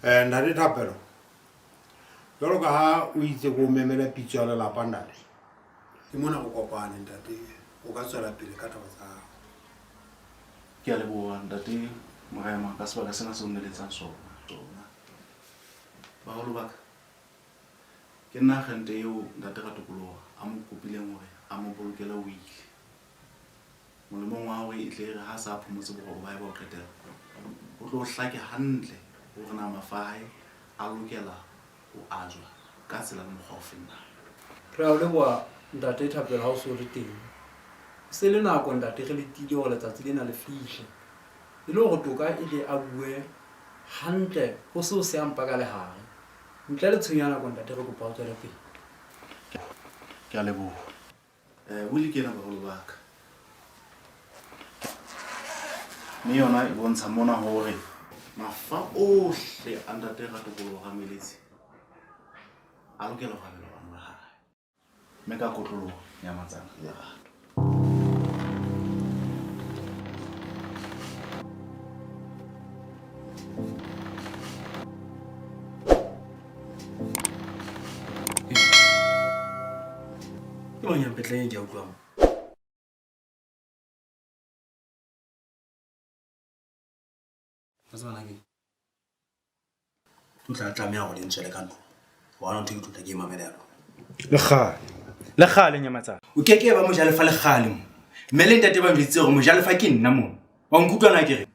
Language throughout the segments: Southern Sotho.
Ntate Thapelo, jwalo ka ha o itse ko memele pitso ya lelapa ntate, ke mona o kopane ntate, o ka tswela pele ka taba tsa hao. Ke a leboha ntate Morema ka sebaka sena seo nneletsang sona. Tsona. Baholo ba ka, ke nna agente eo ntate Ratokoloho a mo kopileng hore a mo bolokele wili. Molemong wa hore e tle e re ha a sa phomotse boroko ba hae ba ho qetela, ho tlo hlake hantle hore na mafa a hae a lokela ho ajwa ka tsela le mokgwa ofe na. Re a o leboha Ntate Thapelo ha o so le teng. E se le nako Ntate re letile hore letsatsi lena le fihle. E le hore Toka e tle a bue hantle ho seo se a mpa ka lehare. Ntle le tshenyo ya nako Ntate re kopa o tswele pele. Ke a leboha. Wili ke ena baholo ba ka. Mme yona e bontsha mona hore mafa ohle a ntate Ratokoloho Rameletse a lokela ho abelwa bana ba hae. Mme ka kotloloho Nyamatsana le Lerato. Ke mang ya mpetlang e ke a utlwang? Wa tseba na ke tlo tla tlameha hore le ntswele ka ntlong. Wa bona ntho e ke tlo tla ke e mamela ya lona. Le kgale. Le kgale Nyamatsana. O ke ke ba mojalefa le kgale mo. Mme le ntate ba njwetsitse hore mojalefa ke nna mo. Wa nkutlwa na ke re?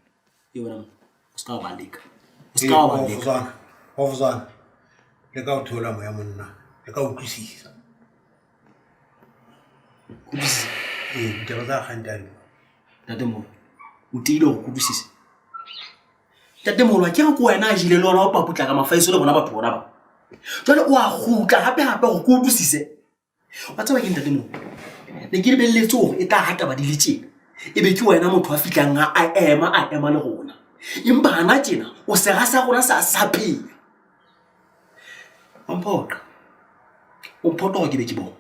E wena o ska ba leka. O ska ba leka. Hofzana, Hofzana. Le ka o theola moya monna, le ka utlwisisa. Utlwisisa. Ee, ditaba tsa kgante a di. Ntate Moholo, o tiile hore ke utlwisise. Ntate Moholo, a ke re ke wena a jele le ona o paputla ka mafaiso le bona batho bona ba. Jwale o a kgutla hape hape hore ke utlwisise. Wa tseba ke ntate Moholo, ne ke lebelletse hore e tla ha taba di le tjena. E be ke wena motho a fihlang a ema a ema le rona. Empa hana tjena o sera sa rona sa sa phela. Wa mphoqa. O mphoqa hore ke be ke bone.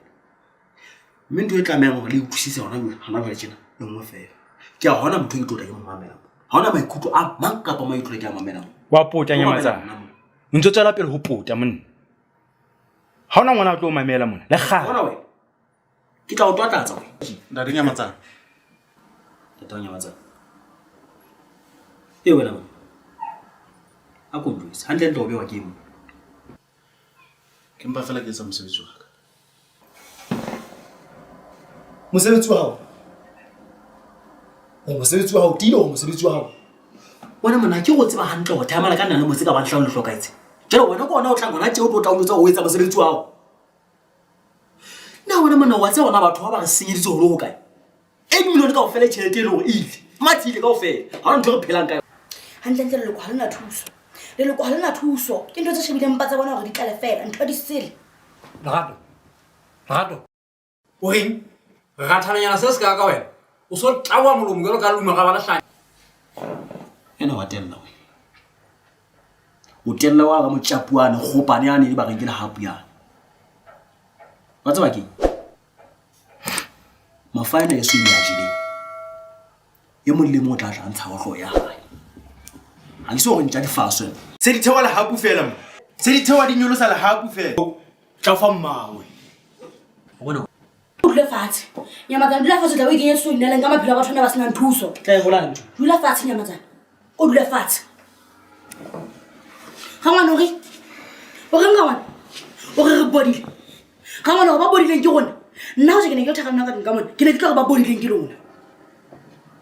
Mme ntho e tlamehang hore le utlwisise hona jwale, hona jwale tjena, e nngwe feela. Ke a hona motho e ke tlo tla ke mo mamela. Ha hona maikutlo a mang kapa mang e tlo tla ke a mamela. Wa pota Nyamatsana. O ntso tswela pele ho pota monna. Ha hona ngwana a tlo o mamela mona. Le kgale. Bona wena. Ke tla o twatlatsa wena. Ntate Nyamatsana. Ntate wa Nyamatsana. E wena monna. A ko njwetse. Hantle ntle o bewa ke eng? Ke mpa fela ke etsa mosebetsi wa ka. Mosebetsi wa hao? O mosebetsi wa hao, tiile hore mosebetsi wa hao. Wena monna ke go tseba hantle hore thaemala ka nna le motse ka bang hlano le hlokahetse. Jwale wena ke ona o tlang hona tje o tlo tla o njwetsa hore o etsa mosebetsi wa hao. Na wena monna wa tseba na batho ba ba re senyeditse ho le hokae? 8 million kaofela e tjhelete e le hore e ile. Mathe ile kaofela. Ha hona ntho e re phelang ka yona. Hantlentle leloko ha le na thuso. Leloko ha le na thuso. Ke ntho tse shebileng mpa tsa bona hore di tlale feela. Ntho di sele. Lerato. Lerato. O reng? Rathananyana se se ka ka wena. O so tlawa molomo jwalo ka luma ga ba lehlanya. Ena wa tella wena. O tella wa ka motjapuane, kgopane yane e ba reng ke lehapu yane. Wa tseba keng? Mafa ena eso e le a jeleng. E mong le mong o tla tla ntsha wa hlooho ya hae. Ha ke so re ntja difaso. Se di theoha lehapu feela mo. Se di theoha di nyolosa lehapu feela. Tla fa mmawe. O bona O dule fatshe. Nyamatsana dula fatshe o tla bo ikenya so ineleng ka maphelo a batho bana ba senang thuso. Tla e bolaya ntho. Dula fatshe Nyamatsana. O dule fatshe. Ga ngwana o re o reng ga ngwana? O re re bodile. Ga ngwana gore ba bodileng ke rona. Nna go je ke ne ke thaga nna ka tlung ka mona. Ke ne ke tlo gore ba bodileng ke lona.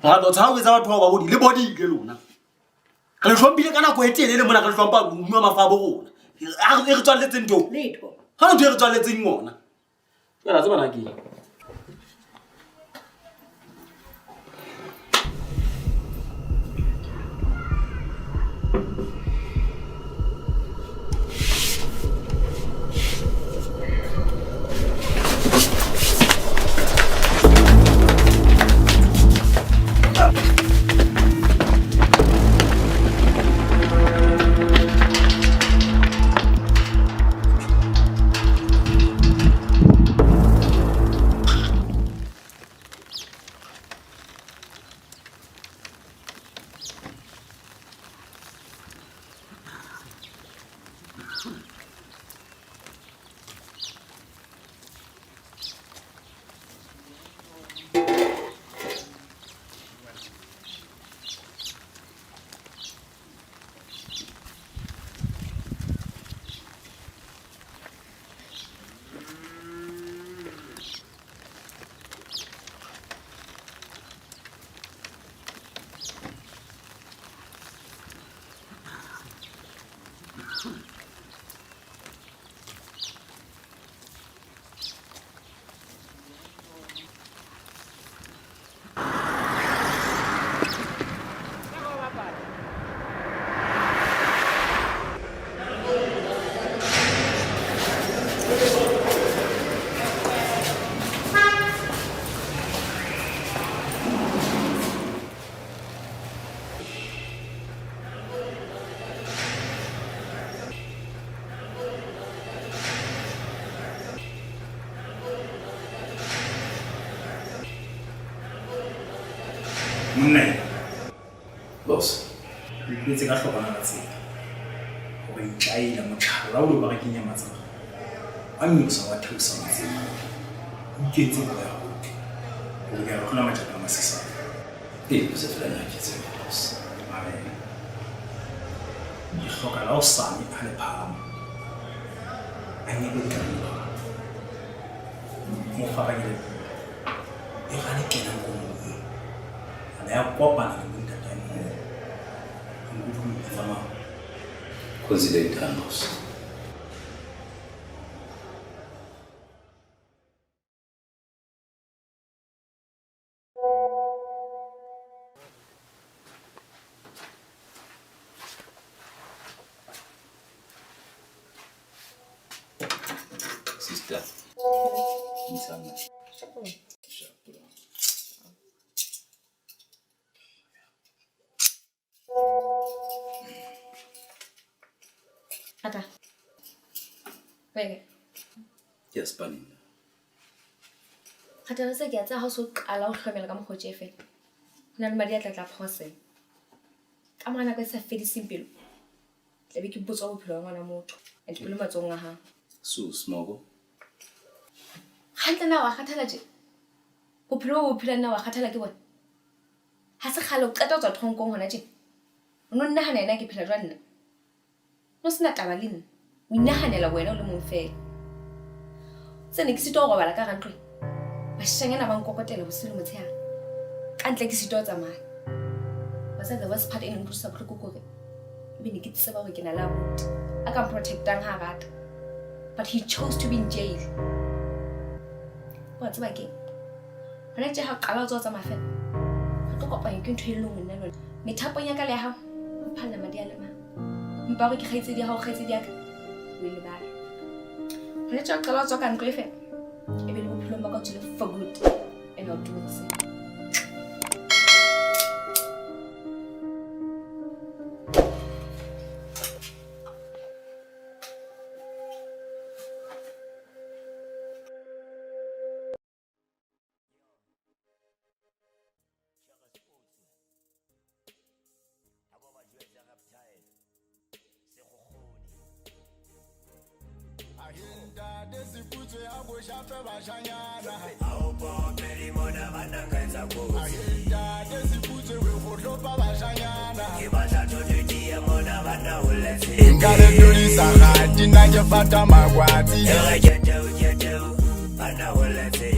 Lerato tsha o etsa batho bao ba bodile, le bodile lona. Re le hlomphile ka nako e telele mona re le hlompha hodima mafa a bo rona. E re tswalletseng ntho. Letho. Ha ntho e re tswalletseng yona. Jwale a tseba na ke eng. Monna boss, o ipetse ka hlokwana la tsela hore itlaela motjhala o ba re ke Nyamatsana wa nyosa wa theosa motseng. O ikentse nko ya hote hore ke a re tlola matjaka a masesane. Ee, se fela nna ke tsebe boss. Amen. Ke hloka la hosane a le phahama a nyeke ditlamo mo fapanyele pula e ga le kenang ko mobung a be a kopana le bontate moo nkutlwe tsamao. Consider it done, boss. Sister. Msana. Ata. Weke. Yes, Pani. Kgathala se ke a tsaya ha o so qala ho hlomela ka mokgwa o tje fela. Ho na le madi a tla tla phosela. Ka mora nako e sa fediseng pelo, tla be ke botswa bophelo ba ngwana motho. And pelo matsohong a hao. So, Smoko. Hantle na wa kgathala tje? Bophelo bo bo phelang na wa kgathala ke bona? Ha se kgale o qeta ho tswa tronkong hona tje. O no nnahana yena ke phela jwang nna? No sena taba le nna. O inahanela wena o le mong fela. Se ne ke sitwa ho robala ka hara ntlo. Bashanyana ba nkokotela bosiu le motshehare. Ka ntle ke sitwa ho tsamaya. Wa tseba the worst part e neng utlwisa bohloko ke hore ebe ne ke tseba hore ke na le abuti a ka mprotectang ha a rata. But he chose to be in jail. Wa tseba keng? Hona tje ha o qala o tswa o tsamaya fela. Re tlo kopanya ke ntho e le nngwe nna le wena. Methapong ya ka le ya hao, ho phalla madi a le mang. Mpa hore ke kgaitsedi ya hao, kgaitsedi ya ka, o e lebale. Hona tje ha o qala o tswa ka ntlo e fela, ebe le bophelong ba ka o tswile for good. And I'll do the same. Nkare tudisa gati nna ke fata makwatsi. Banna ho le tshepe.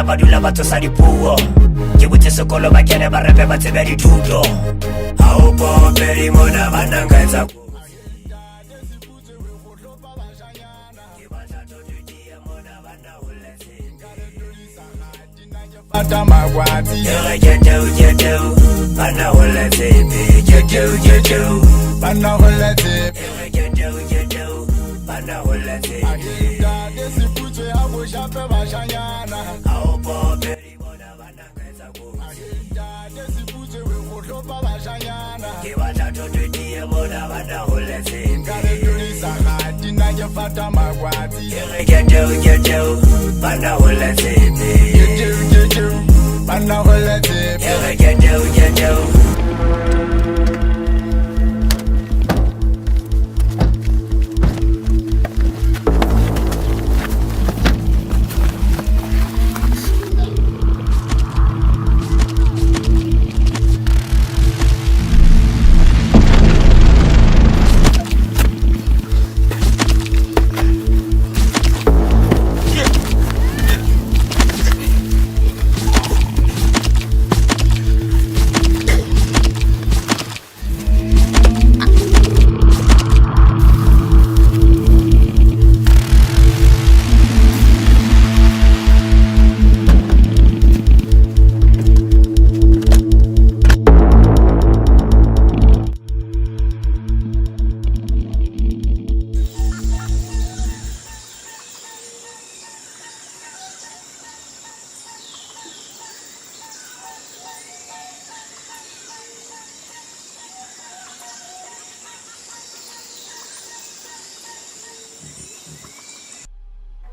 Ba dula ba tsosa dipuo. Ke botse sekolo ba kene ba repe ba tsebe dithuto. Ha o popedi mona ba nna nka etsa Fata makwatsi. Ke teu, ke teu, banna ho le tshepe. Ke teu, ke teu, banna ho le tshepe. Ke teu, ke teu, banna ho le tshepe. Ntate Seputswe a bo shape bashanyana. Ha o popedi mona ba nna nka etsa kotsi. Ntate Seputswe we go hlopa bashanyana. Ke batla thotho die mona ba nna ho le tshepe. Nkare tudisa gati nna ke fata makwatsi. Ke teu, ke teu, banna ho le tshepe. Ke teu, ke teu, banna ho le tshepe. Ke teu, ke teu.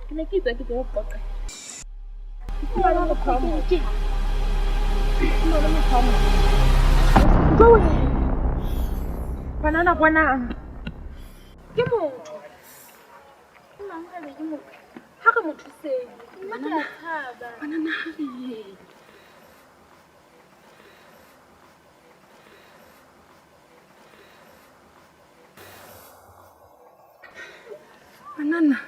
Ke ne ke itswa ke tlo qoqa. Ke fumane motho wa motho. Ke fumane motho wa motho. Banana bonang. Ke motho. Ke mang haebe ke motho? Ha re mo thuseng. Nna ke a tshaba. Banana ha re yeng. Banana,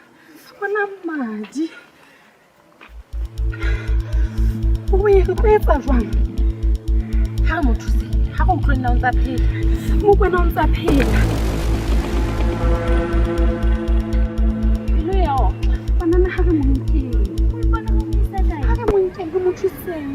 bona madi. O ye re tlo etsa jwang? Ha re mo thuse. Ha re utlwe nna o ntsa phela. Mokwena o ntsa phela. Pelo ya otla. Banana ha re mo nkeng. Ha re mo nkeng re mo thuseng.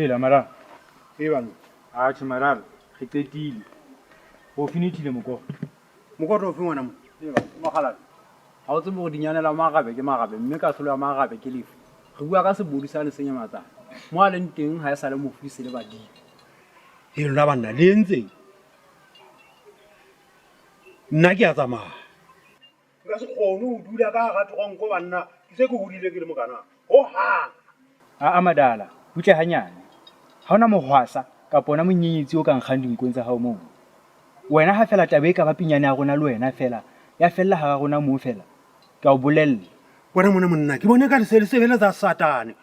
Hela mara. E bana. Atjhe mara re qetile. O finitile mokoro. Mokoro o fe ngwana mo? E ba mogala. Ha o tsebe hore dinyane la marabe ke marabe mme ka tlholo ya marabe ke lefu. Re bua ka sebodu sa le senyamatsana. Mo a leng teng ha e sa le mofu se le badimo. E lona banna le entseng? Nna ke a tsamaya. Nka se kgone ho dula ka hara toronko banna. Ke se ke hodile ke le mokana. Ho hang. A madala, butle hanyane. Ha hona mohwasa kapa ona monyenyetsi o ka nkgang dinkong tsa hao moo. Wena ha fela taba e ka ba pinyane ya rona le wena fela, ya fella hara rona moo fela. Ke a o bolella. Bona mona monna, ke bone ka le se le sebeletsa Satane.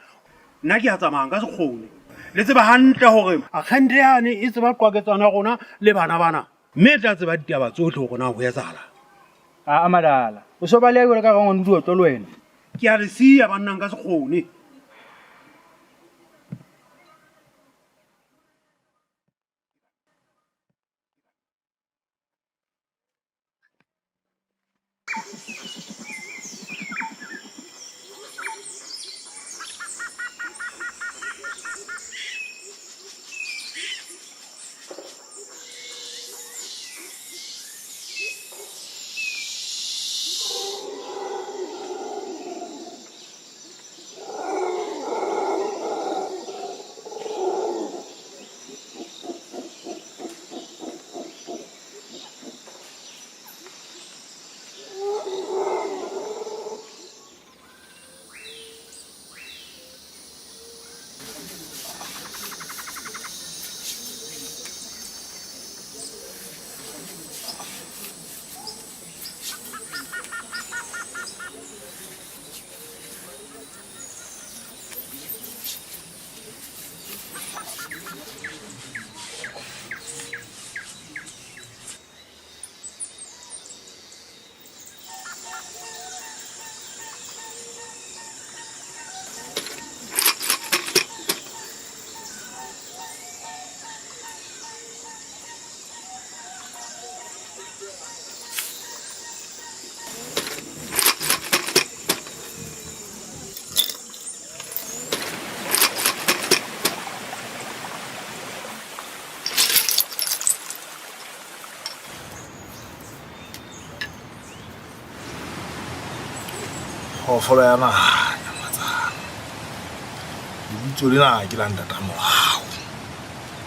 Nna ke a tsamaya nka se kgone. Le tseba hantle hore akgente yane e tseba qwaketsano ya rona le bana bana. Mme e tla tseba ditaba tsohle hore na ho etsahalang. A madala, o so baleha jwalo ka rangwane diotlo le wena. Ke a le siya banna nka se kgone. Phoofolo ya naha nyamatsana. Lebitso lena ke la ntata morao.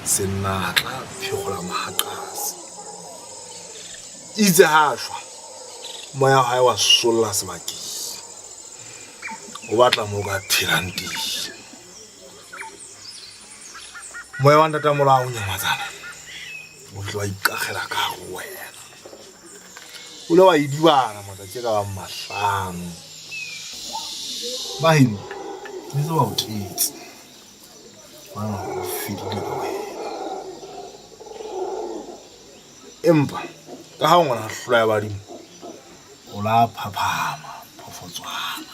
Senatla phegola mahaqase. Itse ha shwa, moya wa hae wa solla sebakeng. O batla mo ka phelang teng. Moya wa ntata morao nyamatsana. O tlo ikagela ka ho wena. O le wa idibana matsatsi a ka bang mahlano. Baheno, ke tseba o tetse. Bana o fedile ka wena. Empa ka ha ngwana hlola ya badimo, o la phaphama phofotswana.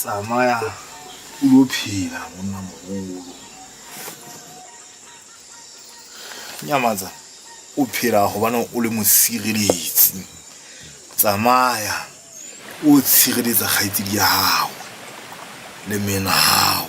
Tsamaya o lo phela monna moholo. Nyamatsa o phela hobane o le mosireletsi. Tsamaya o tshireletsa kgaitsedi ya hao le mena hao.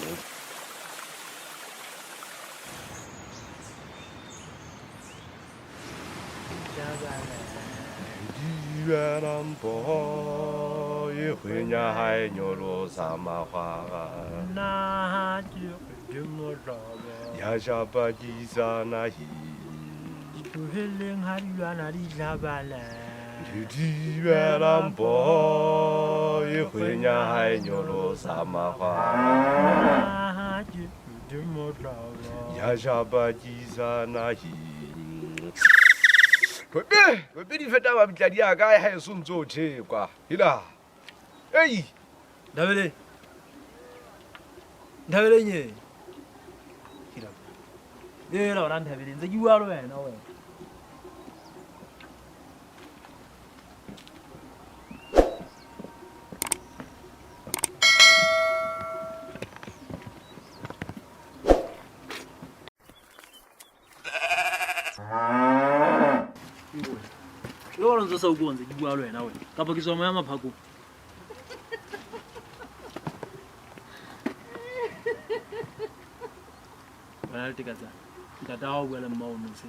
Pepe di feta mabitla di a kae ha e so ntse o thekwa. Hela. Ei. Ndabele. Ndabele nye. Hela. Hela ora ndabele ntse ke bua le wena wena. Le gore ntse o sa utlwe ntse ke bua le wena wena kapa ke tswa moya maphakong. Wena le tekatsa ntata wa o bua le mmao mose.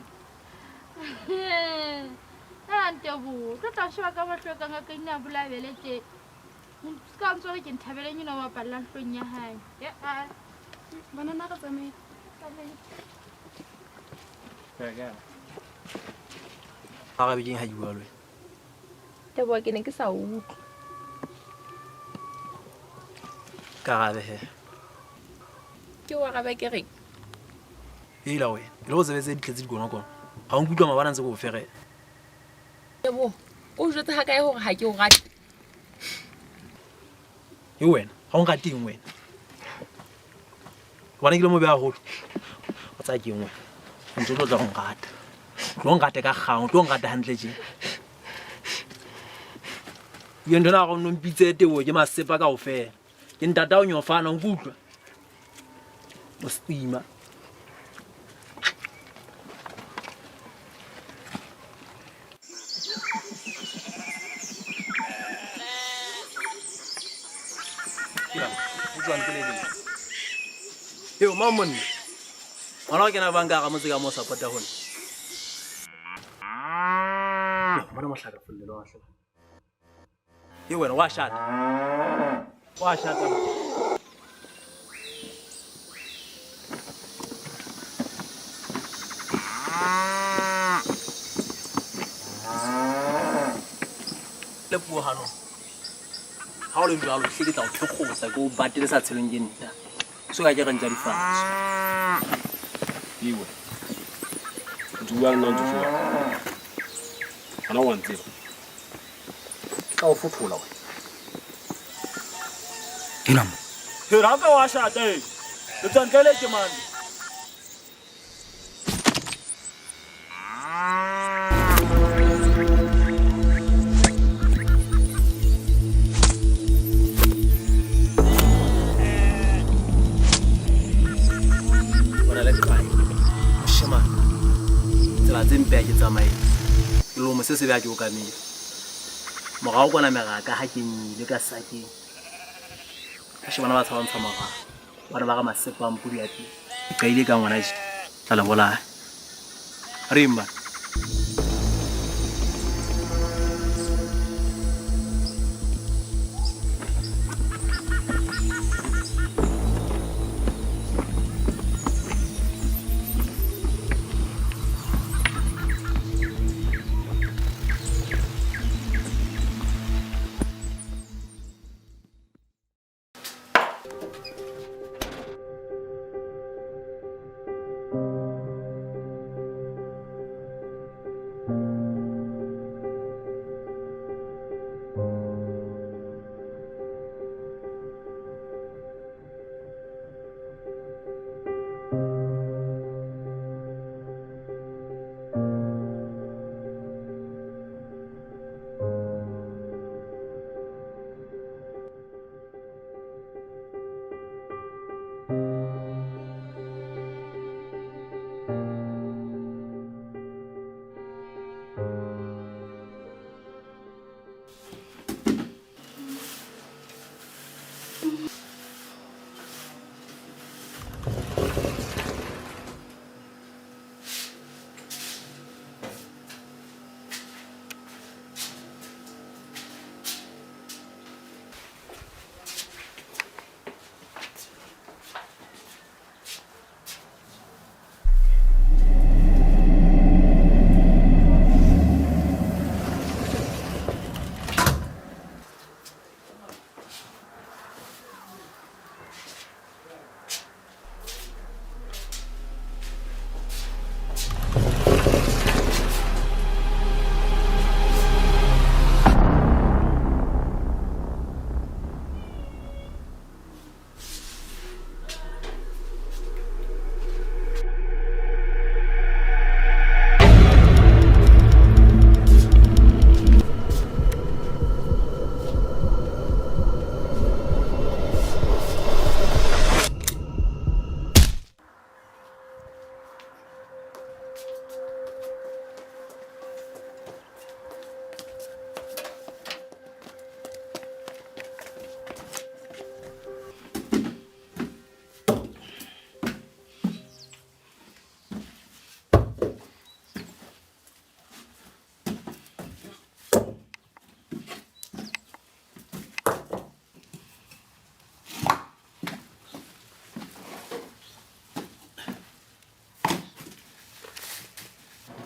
Ntebo tlo tla sheba ka mahlo ka ngaka ina bolabele tje. Se ka ntse ke nthabeleng ena wa bapallang hlong ya hae. A Bana na re tsamaye. Ka Arabe ke ha ke bua le wena. Teboho ke ne ke sa utlwe. Karabe he. Ke o arabe ke reng? Hela wena, ke le go tsebetse ditletse dikonokono. Ga o nkutlwa mabana ntse ke o ferela. Teboho, o jwetse ha kae hore ha ke o rate? E wena, ga o nrate eng wena? Hobane ke le mobe haholo. O tsaya ke eng wena? O ntse o tlo tla go nrata. Tlo nrate ka kgang, tlo nrate hantle tje. Ye ntho ena ya gore o mpitse Teboho ke masepa kaofela. Ke ntata o nyofana, o nkutlwa? O stima. Eo mang monna? Ngwana o kena banka ga motse ka mo support-a hona. Bona mohlaka follelo wa hle. E wena wa shata. Wa shata. Le puo hano. Ha o le jwalo hle ke tla o thekgosa ke o batele sa tshelong ke nna. So ka ke re ntja difatshe. Iwe. Ntse bua le nna o ntse o fola. Hona wa ntseba. Ke tla o fothola wena. Hela mo. Hela ka wa shata e. Le tswa ntle le ke mane. Bona le qai. Moshemane. Tsela tse mpe ha ke tsamaye. Ke lomo se se be ha ke o kamile. Morao kwana meraka ha ke nnile ka sakeng. Ka shebana ba tshwantsha morao. Bana ba ga masepa a mpudi ya teng. Ke qaile ka ngwana je. Tla le bolaya. Re eng bana?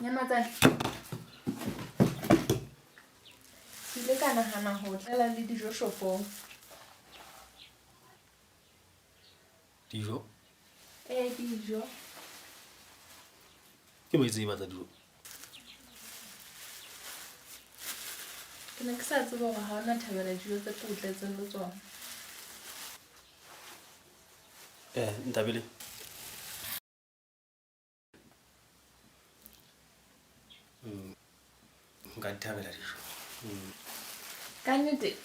Nyamatsane. Ke ile ka nahana ho tlela le dijo shopong. Dijo? Ee, dijo. Ke mo itse e batla dijo. Ke ne ke sa tsebe hore ha o na thabela dijo tse ke o tletseng le tsona. Ntabile. Nka di thabela dijo. Ka nnete?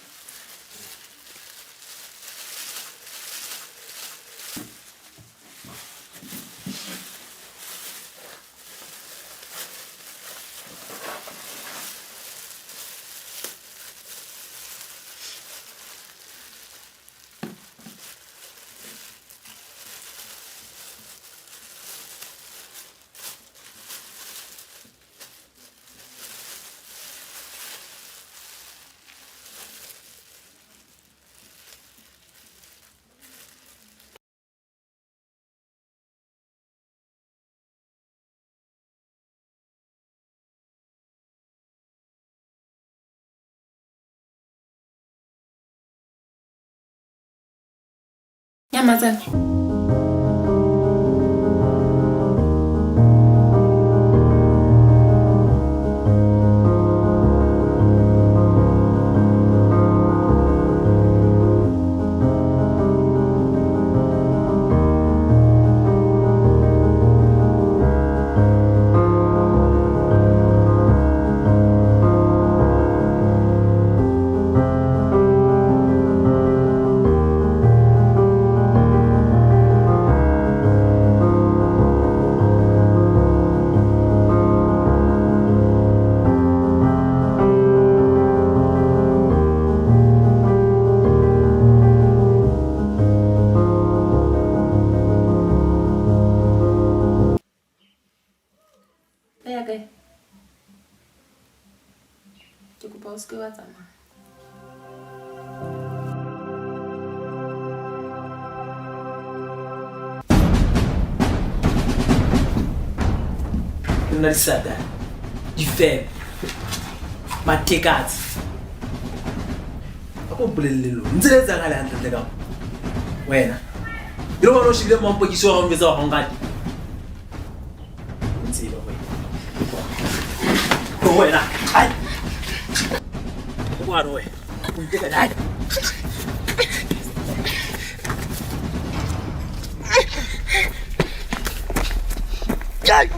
Nyamatsane. Ke kopa o seke wa tsamaya. Nna disatane, difebe, matekatse. A ko mpolelle lona, ntse le etsang ha le hantlentle ka mo? Wena, e le hobane o shebile mampokisi wa hao o njwetsa hore ha o nrate? O ntseba wena. Ho wena, ai! O kwano wena. O nteka ai! Ai!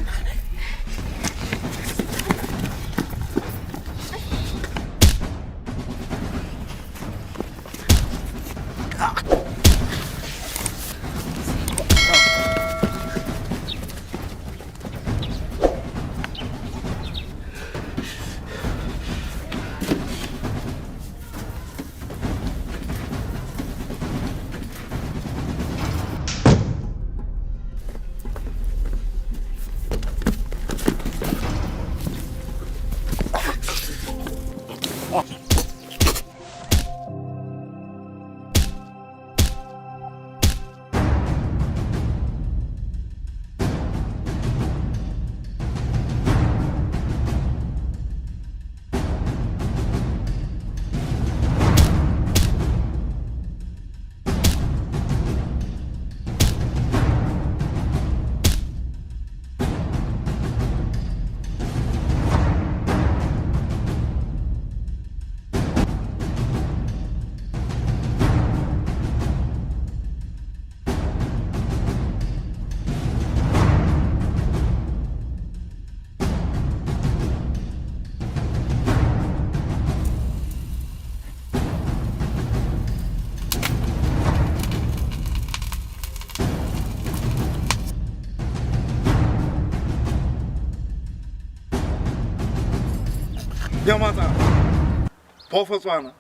Nyamatsa, phoofotswana,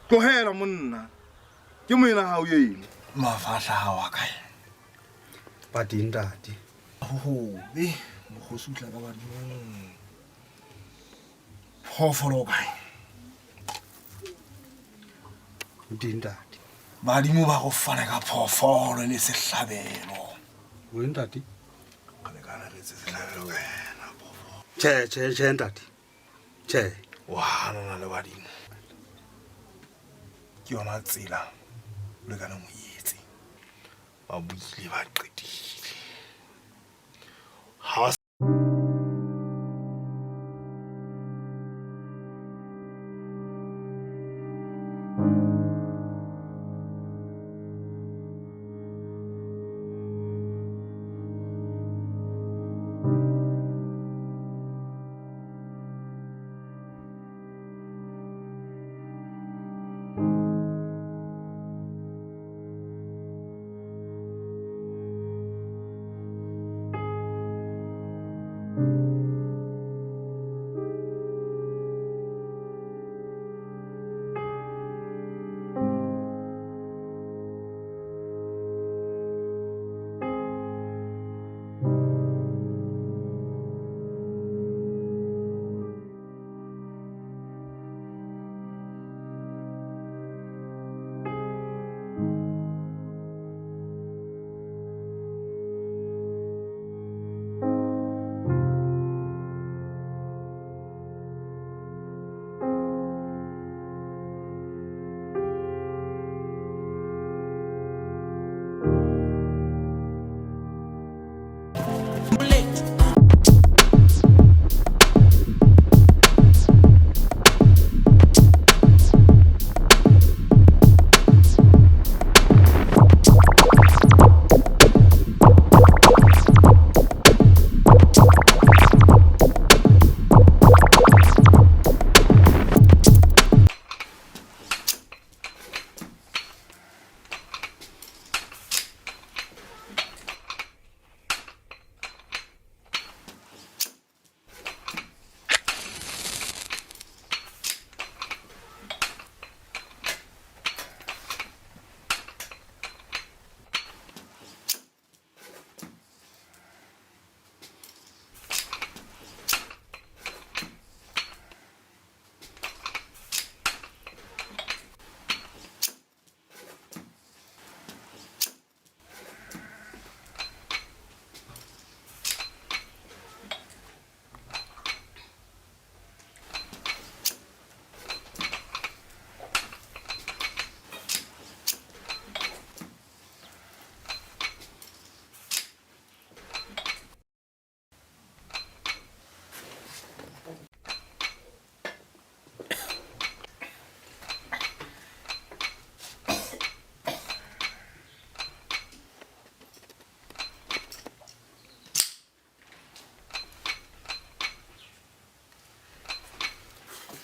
tlohela monna, ke moena hao eno. Mafahla hao a kae? Ba teng ntate. Hobe, mokgosi o tla ka badimong. Phoofolo o kae? O teng ntate. Badimo ba go fane ka phoofolo e le sehlabelo. O ntate? Re lekana re etse sehlabelo ka yena phoofolo. Tjhe, tjhe, tjhe ntate. Tjhe. O hanana le badimo. Ke yona tsela o lekaneng o etse. Ba buile ba qetile. Ha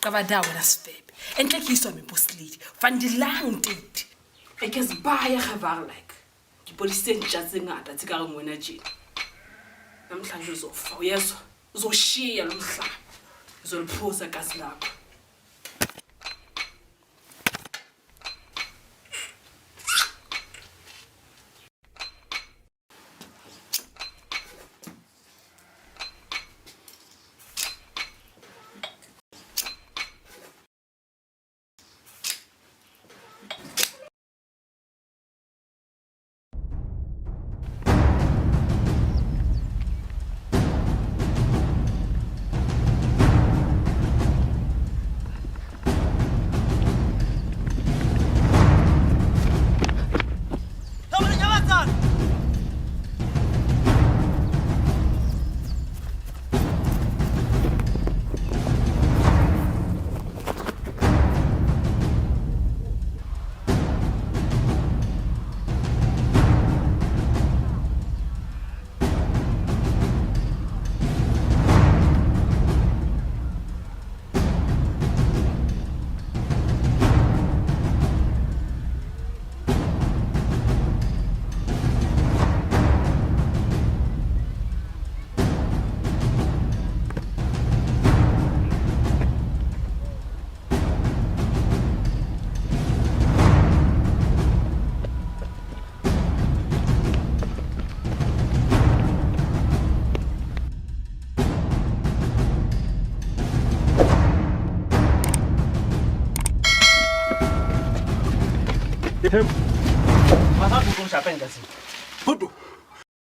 Qaba da wena sefebe. Eintlik hier so my boslady van die lang tyd. Ek is baie gevaarlik. Ke polise ntja tse ngata tse ka reng wena tjena. Namhlanje uzofa, uyezwa? Uzoshiya lo mhlaba. Uzoliphuza gazi lakho.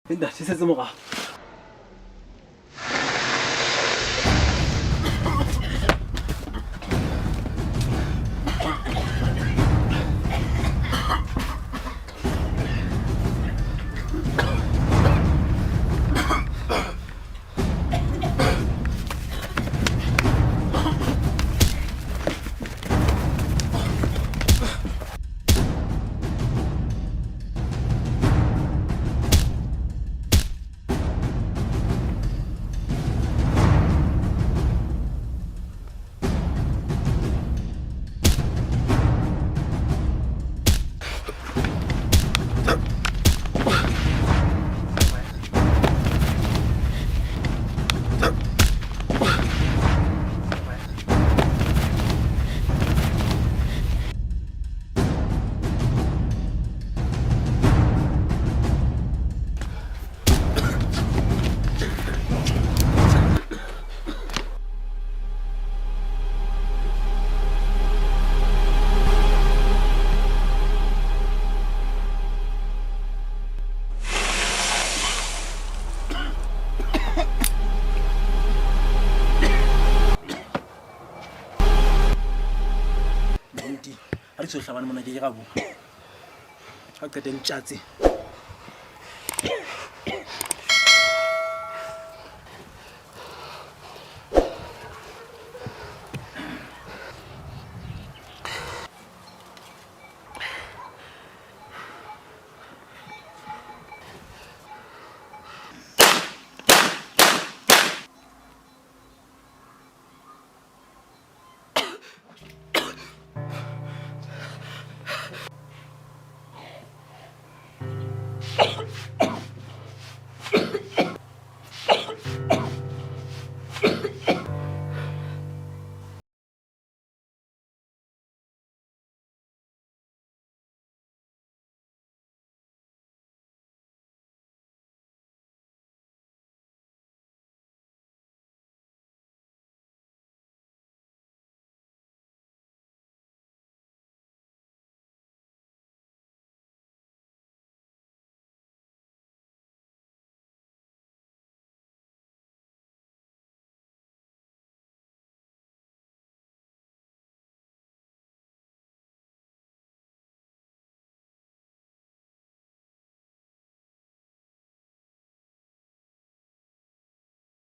Ntate, setse morao. tsohle bane mona ke ke ra bua. Ha o qete ntja tse.